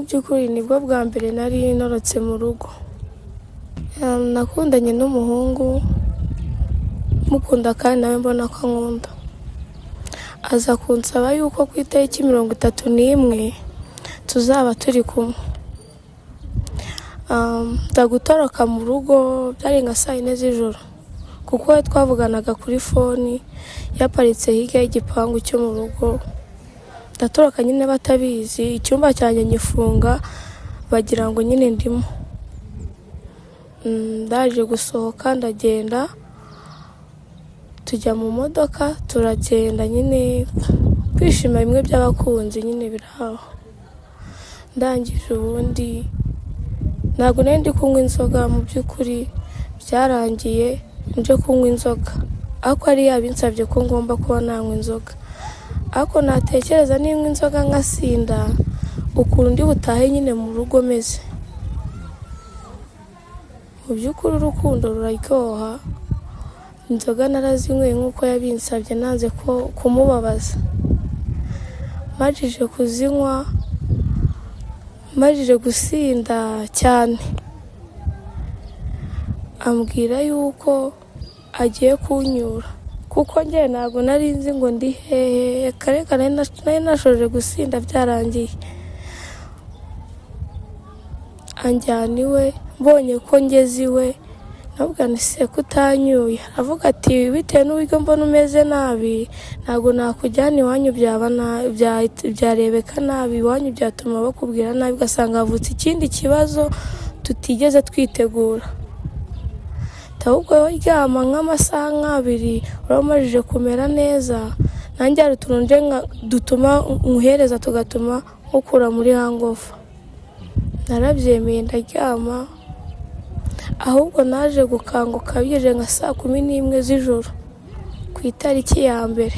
By'ukuri nibwo bwa mbere nari ntorotse mu rugo. Nakundanye n'umuhungu, mukunda kandi nawe mbona ko ankunda. Aza kunsaba yuko ku itariki 31 tuzaba turi kumwe. Nza gutoroka mu rugo, byari nka saa 4 z'ijoro, kuko we twavuganaga kuri phone yaparitse hirya y'igipangu cyo mu rugo. Ndatoroka nyine batabizi, icyumba cyanjye nyifunga bagira ngo nyine ndimo. Ndaje gusohoka, ndagenda, tujya mu modoka, turagenda nyine kwishima bimwe by'abakunzi nyine biraho. Ndangije ubundi ntabwo nari ndi kunywa inzoga. Mu by'ukuri byarangiye nje kunywa inzoga, ariko yari yabinsabye ko ngomba kuba nanywa inzoga, ariko natekereza ninywa inzoga nkasinda ukuntu ndi butahe nyine mu rugo meze. Mu by'ukuri urukundo ruraryoha. Inzoga narazinyweye nk'uko yabinsabye, nanze ko kumubabaza. Majije kuzinywa, majije gusinda cyane, ambwira yuko agiye kunyura, kuko njye ntabwo nari nzi ngo ndi hehe. Kare kare nari nashoje gusinda byarangiye. Anjyana iwe. Mbonye ko ngeze iwe, ndavuga nti: "Se ko utanyuye?" Aravuga ati: "Bitewe n'uburyo mbona umeze nabi, ntabwo nakujyana iwanyu, byaba byarebeka nabi iwanyu, byatuma bakubwira nabi, ugasanga havutse ikindi kibazo tutigeze twitegura. Ahubwo wowe ryama nk'amasaha nk'abiri, uraba umajije kumera neza, nanjye hari utuntu nje dutuma nkuhereza, tugatuma nkukura muri hangover." Narabyemeye, ndaryama. Ahubwo naje gukanguka bigeze nka saa 11 z'ijoro ku itariki ya 1.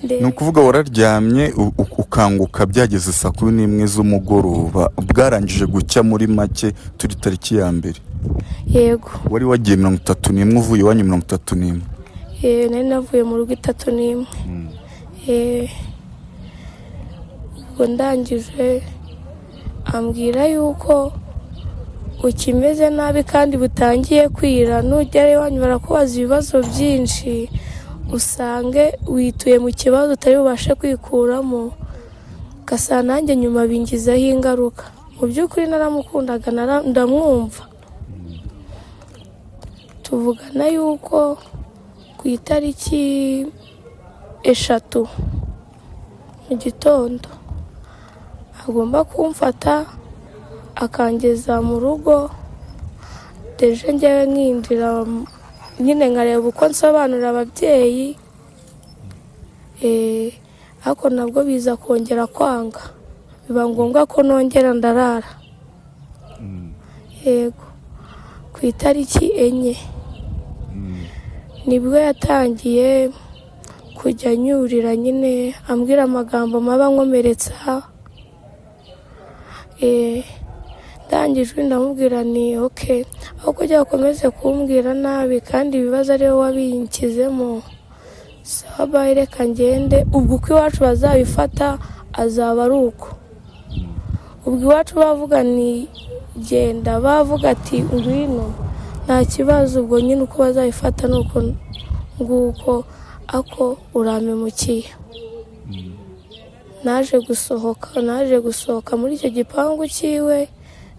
Ni ukuvuga wararyamye ukanguka byageze saa 11 z'umugoroba, bwarangije gucya, muri make turi tariki ya 1? Yego. Wari wagiye 31, uvuye iwanyu 31? Nari navuye mu rugo 31. Ubwo ndangije ambwira yuko ukimeze nabi kandi butangiye kwira, nugera iwanyu barakubaza ibibazo byinshi, usange wituye mu kibazo utari bubashe kwikuramo, ugasanga nanjye nyuma bingizeho ingaruka. Mu by'ukuri naramukundaga, ndamwumva. Tuvugana yuko ku itariki 3 mu gitondo agomba kumfata akangeza mu rugo. Déjà njyewe nkinjira nyine nkareba uko nsobanurira ababyeyi, ariko nabwo biza kongera kwanga, biba ngombwa ko nongera ndarara. Yego, ku itariki 4 nibwo yatangiye kujya anyurira nyine, ambwira amagambo mabi ankomeretsa. Ndangije ndamubwira ni okay, aho kugira ngo ukomeze kumbwira nabi kandi ibibazo ari wowe wabinkizemo, sawa, bye, reka ngende. Ubwo uko iwacu bazabifata azaba ari uko. Ubwo iwacu bavuga ni genda, bavuga ati ngwino, nta kibazo. Ubwo nyine uko bazabifata ni uko nguko, ako urampemukiye. Naje gusohoka muri icyo gipangu cyiwe,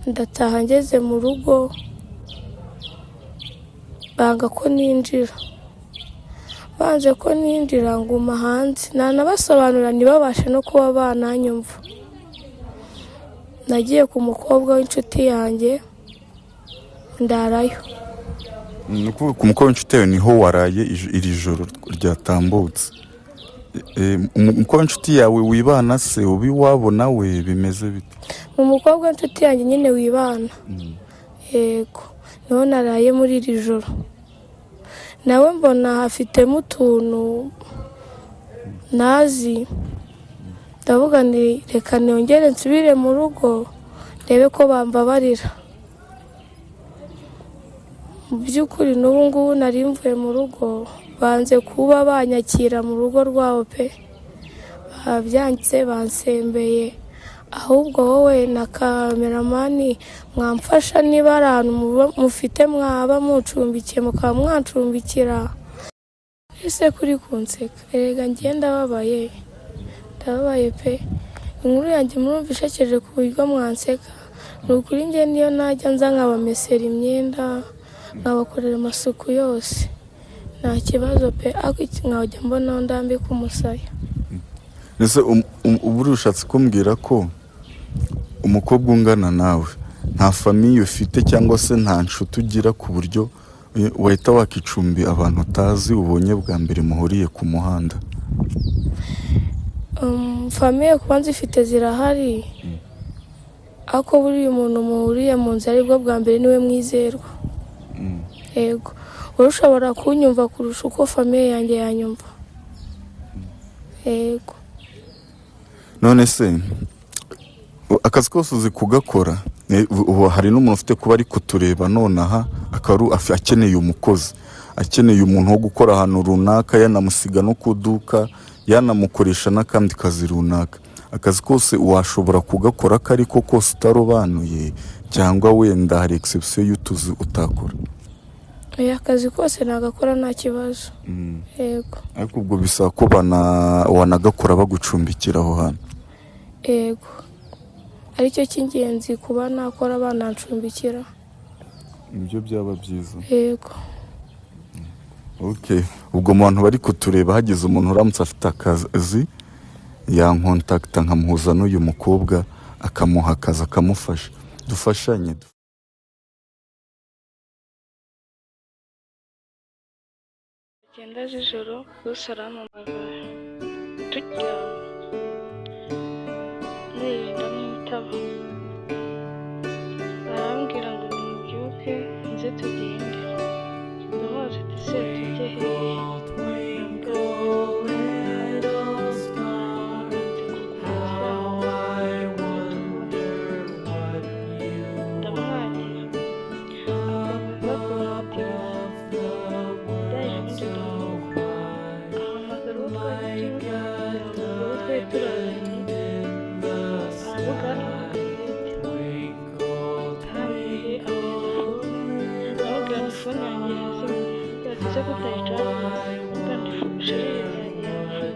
ndataha. Ngeze mu rugo banga ko ninjira. Banze ko ninjira, nguma hanze, nanabasobanurira ntibabashe no kuba bananyumva. Nagiye ku mukobwa w'inshuti yanjye, ndarayo. Ni ukuvuga ku mukobwa w'inshuti yawe niho waraye iri joro ryatambutse? Umukobwa w'inshuti yawe wibana se, uba iwabo nawe, bimeze bite? Mu mukobwa w'inshuti yanjye nyine wibana, yego, niho naraye muri iri joro. Nawe mbona hafitemo utuntu ntazi, ndavuga nti reka nongere nsubire mu rugo ndebe ko bambabarira. Mu by'ukuri n'ubu ngubu nari mvuye mu rugo, banze kuba banyakira mu rugo rwabo pe, babyanze, bansembeye. Ahubwo wowe na kameramani mwamfasha, niba hari ahantu mufite mwaba mucumbikiye mukaba mwancumbikira. Ese kuri kunseka? Erega njye ndababaye, ndababaye pe. Inkuru yanjye murumva ishekeje ku buryo mwanseka. Ni ukuri njye niyo najya nza nkabamesera imyenda, nkabakorera amasuku yose, nta kibazo pe, ariko nkajya mbona aho ndambika umusaya. Ese ubu ushatse kumbwira ko umukobwa ungana nawe nta famille ufite cyangwa se nta nshuti ugira, ku buryo wahita waka icumbi abantu utazi, ubonye bwa mbere muhuriye ku muhanda? Famille kuba nzifite zirahari, ariko buriya umuntu muhuriye mu nzu aribwo bwa mbere niwe mwizerwa. Yego, wowe ushobora kunyumva kurusha uko famille yanjye yanyumva. Yego. None se akazi kose uzi kugakora? Ubu hari n'umuntu ufite kuba ari kutureba nonaha, akaba akeneye umukozi, akeneye umuntu wo gukora ahantu runaka, yanamusiga no ku iduka, yanamukoresha n'akandi kazi runaka. Akazi kose washobora kugakora ako ariko kose utarobanuye, cyangwa wenda hari exception y'utuzi utakora? Oya, akazi kose nagakora nta kibazo. Yego. Ariko ubwo bisaba ko wanagakora bagucumbikira aho hantu? Yego, aricyo cy'ingenzi, kuba nakora banancumbikira. Nibyo byaba byiza. Yego. Okay. Ubwo mu bantu bari kutureba, hagize umuntu uramutse afite akazi, yankontakita nkamuhuza n'uyu mukobwa, akamuha akazi, akamufasha. Dufashanye. 9 z'ijoro Bruce arampamagara turyamye, ndangije ndamwitaba, arambwira ngo nimubyuke nze tugende. Ndamubaza ati: "Se tujye hehe?" Arambwira ngo nanze kukubuza, ndamwangira, akomeza kumpatiriza. Ndangije ubundi ndamuha, ahamagara uwo twari turi, ahamagara uwo twari turaranye, aravuga amakasete, arangije ampereza phone, aramubwira ngo phone yanjye yazimye. Ati: "Se ko utayicaginze?" Aramubwira ngo chargeur yanjye yapfuye.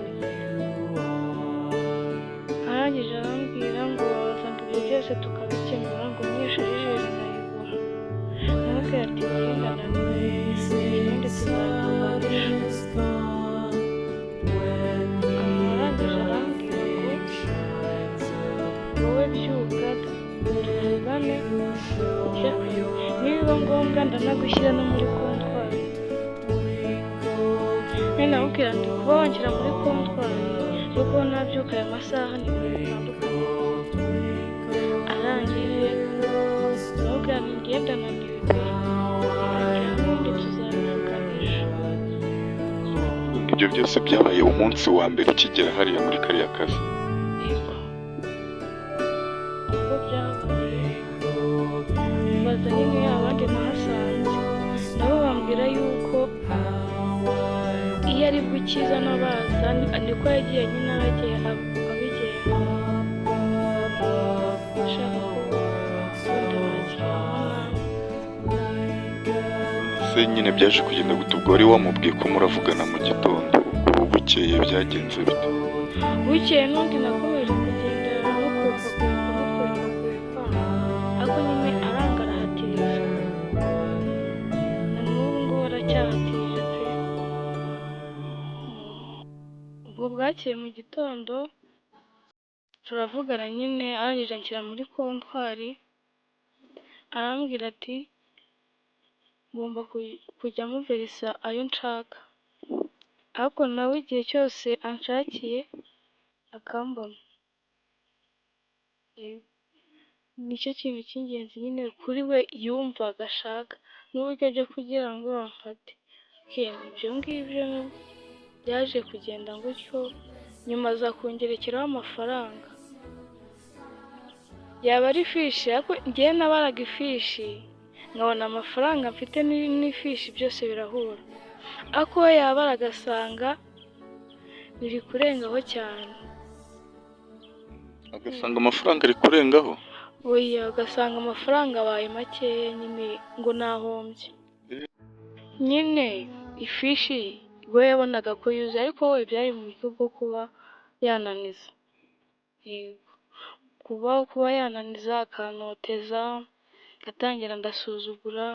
Arangije arambwira ngo waza ngo ibyo byose tukabikemura, ngo n'iyo chargeur nkayigura. Aramubwira ati: "Njye ndananiwe, ibindi tuzabivugana ejo." Arangije arambwira ngo wowe byuka tuvugane ujye kare, nibiba ngombwa ndanagushyira no muri kontwari. None ndamubwira nti kuba wanshyira muri kontwari no kuba nabyuka aya masaha ni ibintu bitandukanye. Arangije ndamubwira nti njye ndananiwe pe, agira n'ubundi tuzabivugana ejo. Ibyo byose byabaye umunsi wa mbere ukigera hariya muri kariya kazi? Yego, ubwo byabaye mbaza nyine abandi nahasanze, nabo bambwira yuko iyo ari gukiza n'abaza niko yagiye nyine abagiye abigenza, ashaka ko wenda baryamana. Se nyine byaje kugenda gute? Ubwo wari wamubwiye ko muravugana mu gitondo, ubwo bukeye byagenze bite? Bukeye n'undi nakomeje kugenda mukwepa kwepa, mukwepa kwepa, ariko nyine aranga, arahatiriza, na n'ubu ngubu aracyahatirije pe. Ubwo bwakeye mu gitondo turavugana nyine, arangije anshyira muri kontwari, arambwira ati ngomba kujya muverisa ayo nshaka, ariko nawe igihe cyose anshakiye akambona. Nicyo kintu cy'ingenzi nyine kuri we yumvaga ashaka, n'uburyo byo kugira ngo bamfate. Ibyo ngibyo byaje kugenda gutyo, nyuma aza kungerekeraho amafaranga. Yaba ari ifishi, ariko njyewe nabaraga ifishi nkabona amafaranga mfite n'ifishi byose birahura, ariko we yabara agasanga biri kurengaho cyane. Agasanga amafaranga ari kurengaho? Oya, ugasanga amafaranga abaye makeya nyine ngo nahombye. Nyine ifishi we yabonaga ko yuzuye, ariko we byari mu buryo bwo kuba yananiza. Yego, kuba yananiza akantoteza, agatangira ndasuzugura,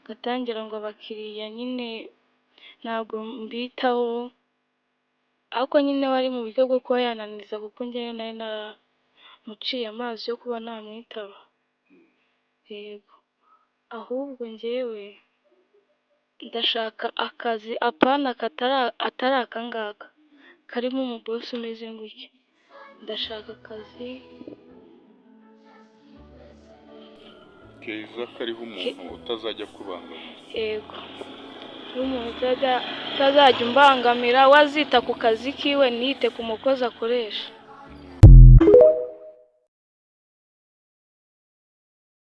agatangira ngo abakiriya nyine ntabwo mbitaho, ariko nyine wari mu buryo bwo kuba yananiza kuko njyewe nari naramuciye amazi yo kuba namwitaba. Yego, ahubwo njyewe ndashaka akazi apana atari aka ngaka karimo umubosi umeze gutya, ndashaka akazi keza kariho umuntu utazajya kubangamira. Yego, n'umuntu utazajya umbangamira, we azita ku kazi kiwe ntiyite ku mukozi akoresha.